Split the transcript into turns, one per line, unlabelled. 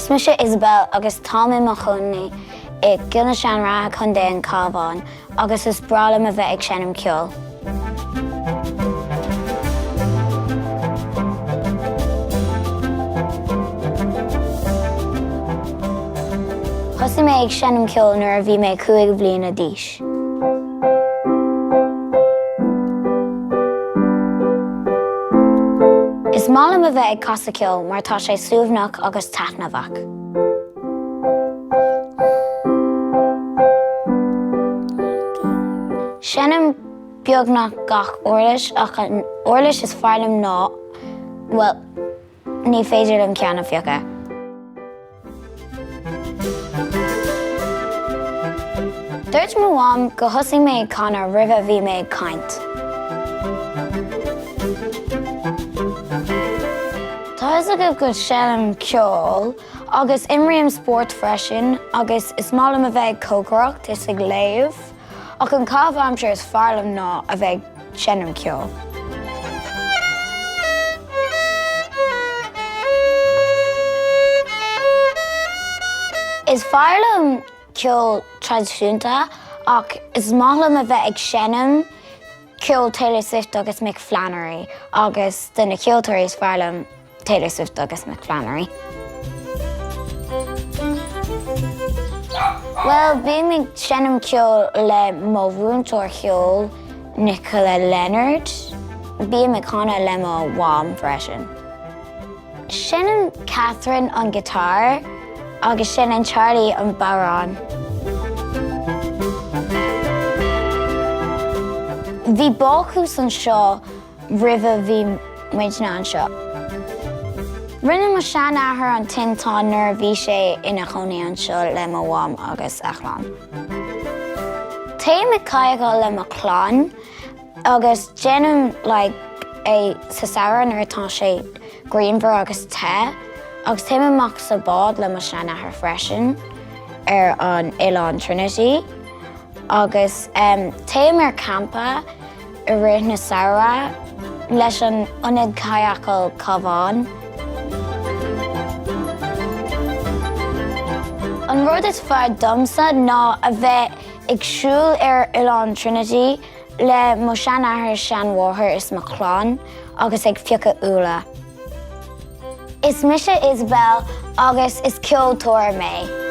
Is mise Isabel agus táim i mo chónaí i gCill na Seanráithe, Contae an Chabháin agus is breá liom a bheith ag seinm ceoil. Thosaigh mé ag seinm ceoil nuair a bhí mé 5 bhliana d'aois. Is maith liom a bheith ag casadh ceoil mar tá sé suaimhneach agus taitneamhach. Seinnim beagnach gach uirlis ach an uirlis is fearr liom ná, bhuel, ní féidir liom ceann a phiocadh. Dúirt mo mham go thosaigh mé ag canadh roimhe bhí mé ag caint. Tá fhios agaibh go seinnim ceol agus imrím spórt freisin agus is maith liom a bheith ag cócaireacht is ag léamh ach an caitheamh aimsire is fearr liom ná a bheith ag seinm ceoil. Is fearr liom ceol traidisiúnta ach is maith liom a bheith ag seinm ceol Taylor Swift agus Mick Flannery agus de na ceoltóirí is fearr liom Taylor Swift agus Mick Flannery. Bhuel, bím ag seinm ceoil le mo mhúinteoir cheoil, Nicola Leonard. Bím ag canadh le mo mham freisin. Seinneann Catherine an guitar agus seinneann Charlie an bodhrán. Bhí bácús anseo roimhe bhí muidne anseo. Rinne mo sheanathair an tinteán nuair a bhí sé ina chónaí anseo le mo mham agus a chlann. Téim ag cadhcáil le mo chlann agus déanaim like é sa samhradh nuair atá sé grianmhar agus te agus téim amach sa bád le mo sheanathair freisin ar an oileán Trinity. Agus téim ar campa i rith na samhradh leis an Ionad Cadhcáil Cabhán. An rud is fearr domsa ná a bheith ag siúl ar Oileán Trinity le mo sheanathair, seanmháthair is mo chlann agus ag piocadh úlla. Is mise Isabel agus is ceoltóir mé.